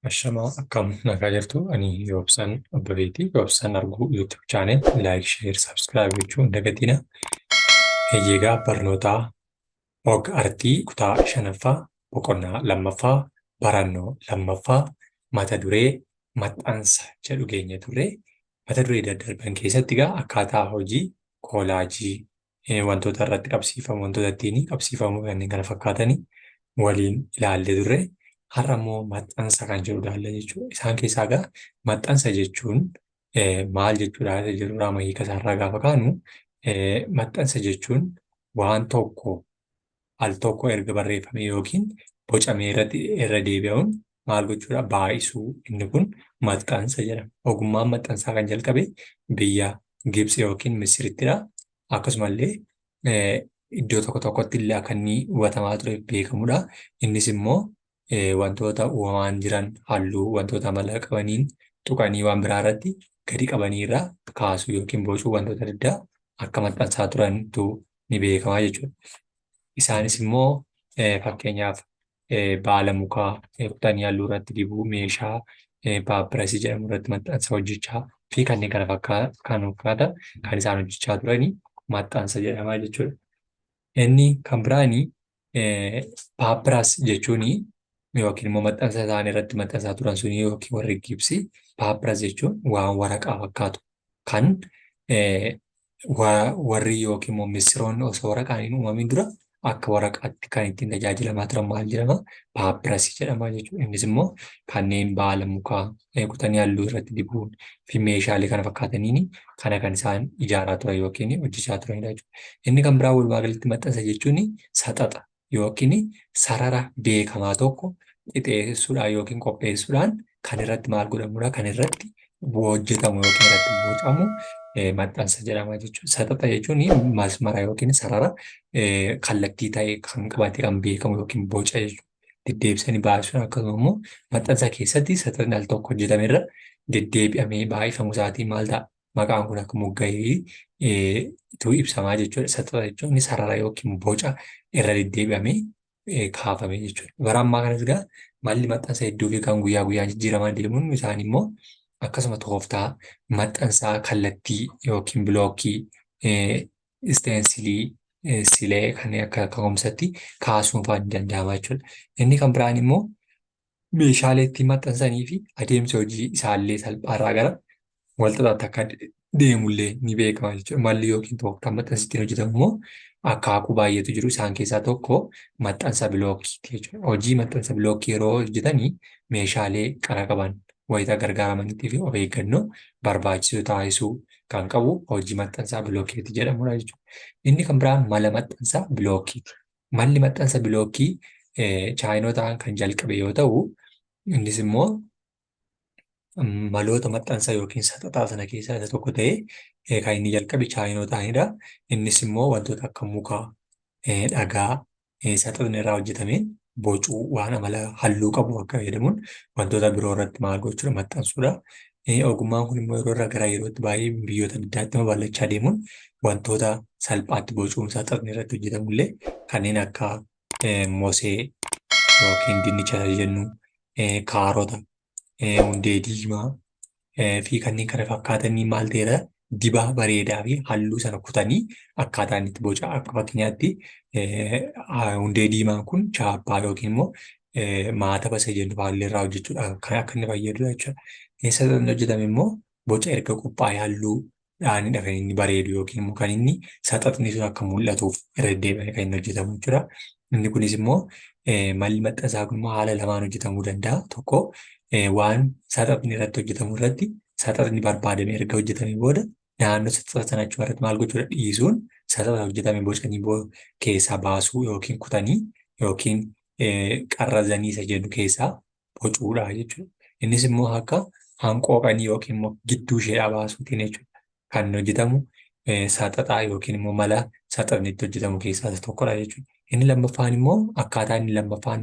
Ashamaa akkam nagaa jirtu ani Yoobsan Abbabeeti. Yoobsan Arguu YouTube channel like, share, subscribe gochuu hin dagatina. Eegaa barnoota og artii kutaa shanaffaa boqonnaa lammaffaa barannoo lammaffaa mata duree maxxansa jedhu geenye turre. Mata duree daddarban keessatti egaa akkaataa hojii koolaajii wantoota irratti qabsiifamu, wantoota ittiin qabsiifamu kanneen kana fakkaatanii waliin ilaallee turre. Har'a immoo maxxansa kan jedhu ilaalla jechuudha. Isaan keessaa egaa maxxansa jechuun maal jechuudha isa jedhurraa hiika isaarraa gaafa kaanu, maxxansa jechuun waan tokko al tokko erga barreeffamee yookiin bocamee irratti irra deebi'uun maal gochuudha, baay'isuu, inni kun maxxansa jedhama. Ogummaan maxxansaa kan jalqabe biyya Gibxi yookiin Misirittidha. Akkasumallee iddoo tokko tokkotti illee akka inni hubatamaa ture beekamudha. Innis immoo wantoota uumamaan jiran halluu wantoota amala qabaniin tuqanii waan biraa irratti gadi qabanii irraa kaasuu yookiin bocuu wantoota adda addaa akka maxxansaa turantu ni beekama jechuudha. Isaanis immoo fakkeenyaaf baala mukaa kutanii halluu irratti dibuu, meeshaa paapirasii jedhamu irratti maxxansa hojjechaa fi kanneen kana fakkaatan kan isaan hojjechaa turanii maxxansa jedhama jechuudha. Inni kan biraani paapiraas jechuun yookiin immoo maxxansa isaan irratti maxxansaa turan suni yookiin warri Gibsii paapiraas jechuun waan waraqaa fakkaatu kan warri yookiin immoo Misiroonni osoo waraqaan hin uumamin dura akka waraqaatti kan ittiin tajaajilamaa turan maal jedhama? Paapirasii jedhama jechuudha. Innis immoo kanneen baala mukaa kutanii halluu irratti dibuun fi meeshaalee kana fakkaataniin kana kan isaan ijaaraa turan yookiin hojjechaa turanidha jechuudha. Inni kan biraa walumaa galatti maxxansa jechuun saxaxa yookiin sarara beekamaa tokko qixeessuudhaan yookiin qopheessuudhaan kan irratti maal godhamudha, kan irratti hojjetamu yookiin irratti bocamu maxxansa jedhama jechuudha. Saxaxa jechuun masmara yookiin sarara kallattii ta'e kan qabatee kan beekamu yookiin boca jechuudha. Deddeebisanii baay'isuun akkasuma immoo maxxansa keessatti saxaxni al tokko hojjetame irra deddeebi'amee baay'ifamu isaatiin maal ta'a? Maqaan kun akka mogga'ee tu ibsamaa jechuudha. Saxaxa jechuun sarara yookiin boca irra deddeebi'amee kaafame jechuudha. Bara ammaa kanas egaa malli maxxansa hedduu fi kan guyyaa guyyaan jijjiiramaa deemuun isaan immoo akkasuma tooftaa maxxansaa kallattii yookiin bilookii, isteensilii, silee kanneen akka kaka'umsatti kaasuun fa'aa ni danda'ama jechuudha. Inni kan biraan immoo meeshaalee ittiin maxxansanii fi adeemsi hojii isaallee salphaarraa gara walxaxaatti akka deemullee ni beekama jechuudha. Malli yookiin tooftaan maxxansi ittiin hojjetamu immoo akaakuu baay'eetu jiru. Isaan keessaa tokko maxxansa bilookiiti jechuudha. Hojii maxxansa bilookii yeroo hojjetanii meeshaalee qara qaban wayita gargaaramaniitii fi of eeggannoo barbaachisu taasisuu kan qabu hojii maxxansaa bilookiiti jedhamudha jechuudha. Inni kan biraan mala maxxansa bilookiiti. Malli maxxansa bilookii Chaayinotaan kan jalqabe yoo ta'u, innis immoo maloota maxxansa yookiin saxaxaa sana keessaa isa tokko ta'ee kan inni jalqabe Chaayinotaanidha. Innis immoo wantoota akka mukaa, dhagaa, saxaxni irraa hojjetameen bocuu waan amala halluu qabu akka fayyadamuun wantoota biroo irratti maal gochuudha, maxxansuudha. Ogummaan kun immoo yeroo irraa gara yerootti baay'ee biyyoota adda addaatti babal'achaa deemuun wantoota salphaatti bocuun saxaxni irratti hojjetamu illee kanneen akka mosee yookiin dinnicha isa jennu, kaarota, hundee diimaa fi kanneen kana fakkaatanii maal ta'eera, dibaa bareedaa fi halluu sana kutanii akkaataa inni itti boca, akka fakkeenyaatti hundee diimaan kun chaappaa yookiin immoo maataba isa jennu faallee irraa hojjechuudhaaf kan akka inni fayyadudha jechuudha. Keessa inni hojjetame immoo boca erga qophaa'ee halluu dhaanidha kan inni bareedu yookiin immoo kan inni saxaxni sun akka mul'atuuf irra deddeebi'amee kan inni hojjetamu jechuudha. Inni kunis immoo malli maxxansaa kun immoo haala lamaan hojjetamuu danda'a. Tokko, waan saxaxni irratti hojjetamu irratti saxaxni barbaadame erga hojjetamee booda naannoo saxaxa sana achuma irratti maal gochuudha, dhiisuun saxaxa hojjetame bocanii keessaa baasuu yookiin kutanii yookiin qarrazanii isa jennu keessaa bocuudha jechuudha. Innis immoo akka hanqooqanii yookiin immoo gidduu isheedhaa baasuutiin jechuudha. Kan hojjetamu saxaxaa yookiin immoo mala saxaxni itti hojjetamu keessaa isa tokkodha jechuudha. Inni lammaffaan immoo akkaataa inni lammaffaan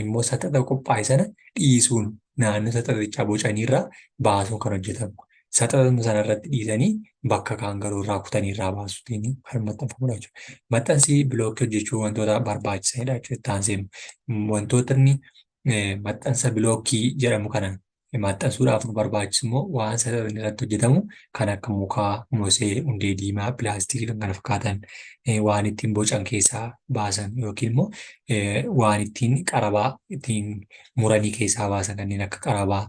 immoo saxaxa qophaa'e sana dhiisuun naannoo saxaxichaa bocaniirraa baasuun kan hojjetamu. Saxaxa sana irratti dhiisanii bakka kaan garuu irraa kutanii irraa baasuutiin kan maxxanfamudha jechuudha. Maxxansi bilookii hojjechuu wantoota barbaachisanidha jechuudha. Itti aansee wantoota inni Maxxansa bilookii jedhamu kana maxxansuudhaaf nu barbaachisu immoo waan saxaxni irratti hojjetamu kan akka mukaa, mosee, hundee diimaa, pilaastikii kan kana fakkaatan waan ittiin bocan keessaa baasan yookiin immoo waan ittiin qarabaa ittiin muranii keessaa baasan kanneen akka qarabaa,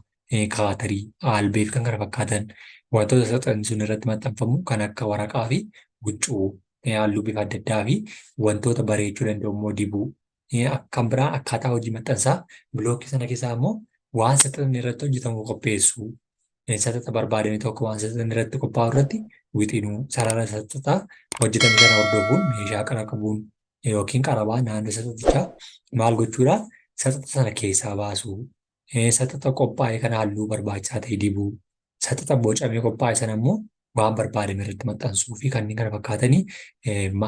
kaatarii, aalbee fi kan kana fakkaatan wantoota saxaxni sun irratti maxxanfamu kan akka waraqaa fi huccuu halluu bifa adda addaa fi wantoota bareechuu danda'u immoo dibuu. Kan biraa akkaataa hojii maxxansaa bilookii sana keessaa immoo waan saxaxni irratti hojjetamu qopheessuu. Saxaxa barbaadame tokko waan saxaxni irratti qophaa'u irratti wixinuu sarara saxaxaa hojjetame sana hordofuun meeshaa qara qabuun yookiin qarabaa naannoo saxaxichaa maal gochuudha saxaxa sana keessaa baasuu. Saxaxa qophaa'e kana halluu barbaachisaa ta'e dibuu. Saxaxa bocamee qophaa'e sana immoo waan barbaadame irratti maxxansuu fi kanneen kana fakkaatanii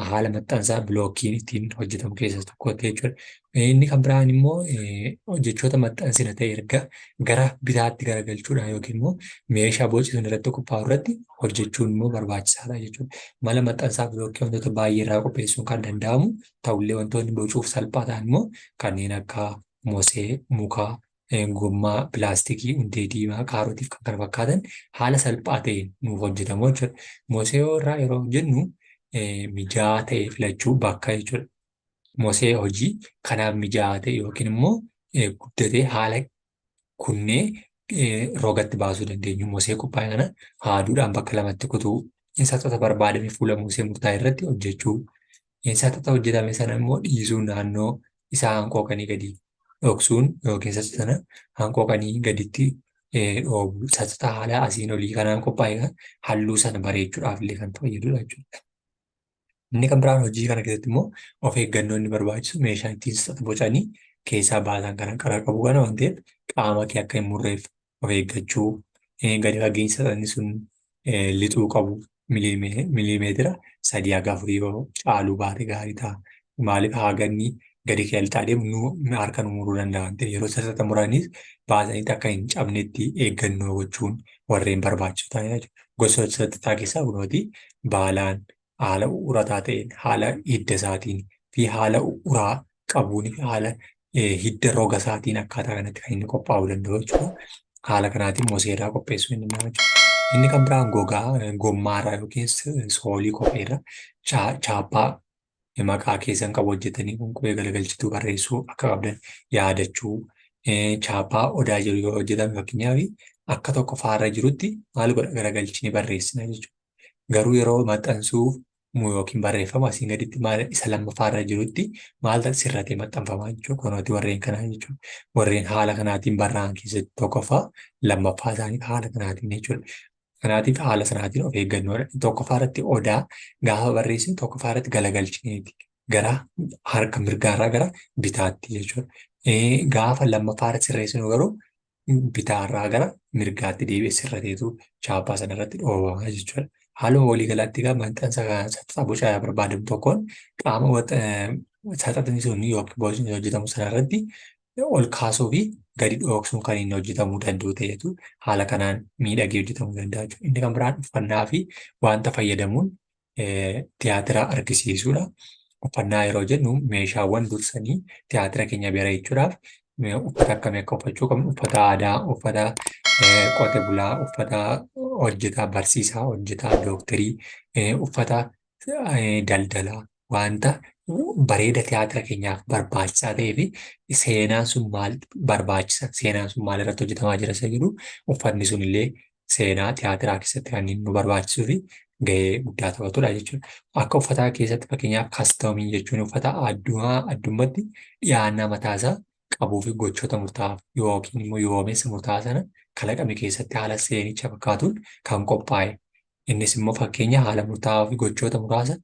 haala maxxansaa bilookiin ittiin hojjetamu keessaa tokkotti jechuudha. Inni kan biraan immoo jechoota maxxansina ta'e erga gara bitaatti garagalchuudhaan yookiin immoo meeshaa boci sun irratti qophaa'u irratti hojjechuun immoo barbaachisaadha jechuudha. Mala maxxansaa bilookii wantoota baay'ee irraa qopheessuun kan danda'amu ta'ullee wantoonni bocuuf salphaa ta'an immoo kanneen akka mosee, mukaa, gommaa, pilaastikii, hundee diimaa, kaarotii fi kan kana fakkaatan haala salphaa ta'een nuuf hojjetamu jechuudha. Mosee irraa yeroo hojjennu mijaa'aa ta'e filachuu bakka jechuudha. Mosee hojii kanaaf mijaa'aa ta'e yookiin immoo guddatee haala kunnee rogatti baasuu dandeenyu. Mosee qophaa'e kana haaduudhaan bakka lamatti kutuu, saxaxa barbaadame fuula mosee murtaa'e irratti hojjechuu, saxaxa hojjetame sana immoo dhiisuun naannoo isaa hanqooqanii gadi dhoksuun yookiin saxaxa sana hanqooqanii gaditti dhoobu. Saxaxa haala asiin olii kanaan qophaa'e halluu sana bareechuudhaaf illee kan fayyadudha jechuudha. Inni kan biraan hojii kana keessatti immoo of eeggannoo inni barbaachisu meeshaan ittiin saxaxa bocanii keessaa baasan kana qara qabu kana waan ta'eef qaama kee akka hin murreef of eeggachuu, gadi fageenyi saxaxni sun lixuu qabu miliimeetira 3 haga 4 yoo caaluu baate gaarii ta'a. Maaliif haaganni gadi kee lixaa deemu nu harka nu muruu danda'a waan ta'eef yeroo saxaxa muranis baasanitti akka hin cabnetti eeggannoo gochuun warreen barbaachisoo ta'anidha jechuudha. Gosoota saxaxaa keessaa kunooti baalaan haala urataa ta'een, haala hidda isaatiin fi haala uraa qabuun fi haala hidda roga isaatiin akkaataa kanatti kan inni qophaa'uu danda'u jechuudha. Haala kanaatiin moseerraa qopheessuu hin danda'amu jechuudha. Inni kan biraan gogaa gommaarraa yookiin soolii kopheerraa chaappaa maqaa keessan qabu hojjetanii qubee galagalchituu barreessuu akka qabdan yaadachuu. Chaappaa odaa jiru yoo hojjetame fakkeenyaaf akka tokko faarra jirutti maal godha garagalchinee barreessina jechuudha. Garuu yeroo maxxansuuf yookiin barreeffama asiin gaditti maal isa lammaffaarra jirutti maal sirratee maxxanfamaa jechuudha. Kunooti warreen kanaa jechuudha. Warreen haala kanaatiin barraa'an keessatti tokkoffaa lammaffaa isaanii haala kanaatiin jechuudha. Kanaatiif haala sanaatiin of eeggannoodha. Tokkoffaa irratti odaa gaafa barreessinu tokkoffaa irratti galagalchineeti. Gara harka mirgaarraa gara bitaatti jechuudha. Gaafa lammaffaa irratti sirreessinu garuu bitaarraa gara mirgaatti deebi'ee sirrateetu chaappaa sana irratti dhoobama jechuudha. Haaluma waliigalaatti egaa maxxansa saxaxa boca barbaadamu tokkoon qaama saxaxni sun yookiin bocni hojjetamu sana irratti ol kaasuu fi gadi dhooksuun kan inni hojjetamuu danda'u ta'etu haala kanaan miidhagee hojjetamuu danda'a jechuudha. Inni kan biraan uffannaa fi wanta fayyadamuun tiyaatira argisiisuudha. Uffannaa yeroo jennu meeshaawwan dursanii tiyaatira keenya bareechuudhaaf uffata akkamii akka uffachuu qabnu, uffata aadaa, uffata qote bulaa, uffata hojjetaa barsiisaa, hojjetaa dooktarii, uffata daldalaa wanta bareeda tiyaatira keenyaaf barbaachisaa ta'ee fi seenaan sun maal barbaachisa, seenaan sun maal irratti hojjetamaa jira isa jedhu uffatni sun illee seenaa tiyaatiraa keessatti kan inni nu barbaachisuu fi gahee guddaa taphatudha jechuudha. Akka uffataa keessatti fakkeenyaaf kastoomii jechuun uffata addumaa addumatti dhiyaannaa mataasaa qabuu fi gochoota murtaa'aaf yookiin immoo yoomessa murtaa'aa sana kalaqame keessatti haala seenicha fakkaatuun kan qophaa'e. Innis immoo fakkeenya haala murtaa'aa fi gochoota muraasa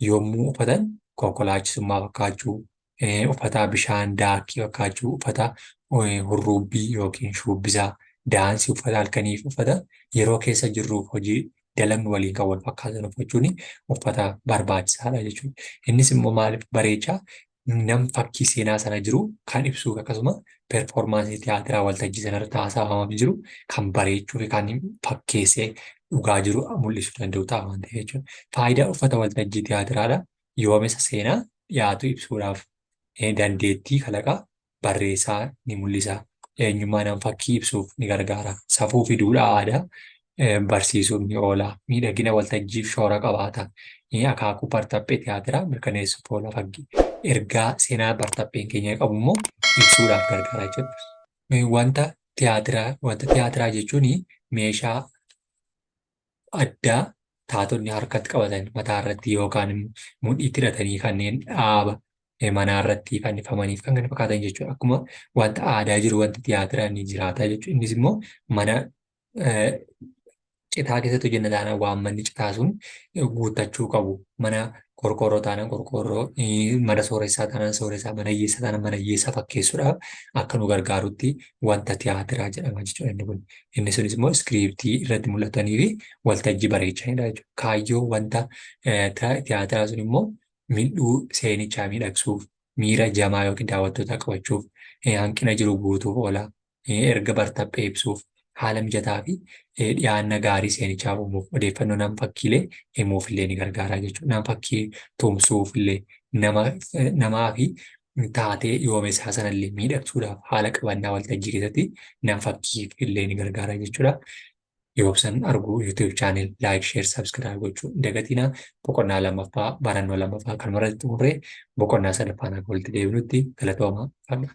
yommuu uffatan konkolaachisummaa fakkaachuu, uffata bishaan daakkii fakkaachuu, uffata hurruubbii yookiin shuubbisaa, daansii uffata halkanii fi uffata yeroo keessa jirruuf hojii dalagnu waliin kan wal fakkaatan uffachuun uffata barbaachisaadha jechuudha. Innis immoo maaliif bareechaa nam fakkii seenaa sana jiru kan ibsuu akkasuma performaansii tiyaatiraa waltajjii sanarratti haasa'amaa jiru kan bareechuu fi kan fakkeessee dhugaa jiru mul'isuu danda'u ta'a waan ta'eef jechuudha. Faayidaa uffata waltajjii tiyaatiraadha. Yoomessa seenaa dhiyaatu ibsuudhaaf dandeettii kalaqaa barreessaa ni mul'isa. Eenyummaa nam-fakkii ibsuuf ni gargaara. Safuu fi duudhaa aadaa barsiisuuf ni oola. Miidhagina waltajjiif shoora qabaata. Akaakuu bartaphee tiyaatiraa mirkaneessuuf oola. Fakkii ergaa seenaa bartapheen keenya qabu immoo ibsuudhaaf gargaara jechuudha. Wanta tiyaatiraa jechuun meeshaa addaa taatonni harkatti qabatan, mataa irratti yookaan mudhiitti hidhatanii, kanneen dhaaba manaa irratti fannifamaniif kan kana fakkaatan jechuudha. Akkuma wanta aadaa jiru wanti tiyaatiraa ni jiraata jechuudha. Innis immoo mana citaa keessatti hojjenna taanaan waan manni citaa sun guuttachuu qabu. Mana qorqoorroo taanaan qorqoorroo, mana sooressaa taanaan sooressaa, mana hiyyeessaa taanaan mana hiyyeessaa fakkeessuudhaaf akka nu gargaarutti wanta tiyaatiraa jedhama jechuudha inni kun. Inni sunis immoo iskiriiptii irratti mul'atanii fi waltajjii bareechanidha jechuudha. Kaayyoo wanta tiyaatiraa sun immoo mil'uu seenichaa miidhagsuuf, miira jamaa yookiin daawwattootaa qabachuuf, hanqina jiru guutuuf oola. Erga bartaphee ibsuuf, haala mijataa fi dhiyaanna gaarii seenichaaf uumuuf, odeeffannoo nam fakkiilee himuuf illee ni gargaara jechuudha. Nam fakkii tumsuuf illee, nama namaa fi taatee yoomessaa sanallee miidhagsuudhaaf, haala qabannaa waltajjii keessatti nam fakkiif illee ni gargaara jechuudha. Yoobsan arguu YouTube channel like, share, subscribe gochuu hin dagatinaa. Boqonnaa lammaffaa, barannoo lammaffaa kan irratti xumurree boqonnaa sadaffaan akka walitti deebinutti galatoomaa. Fadha.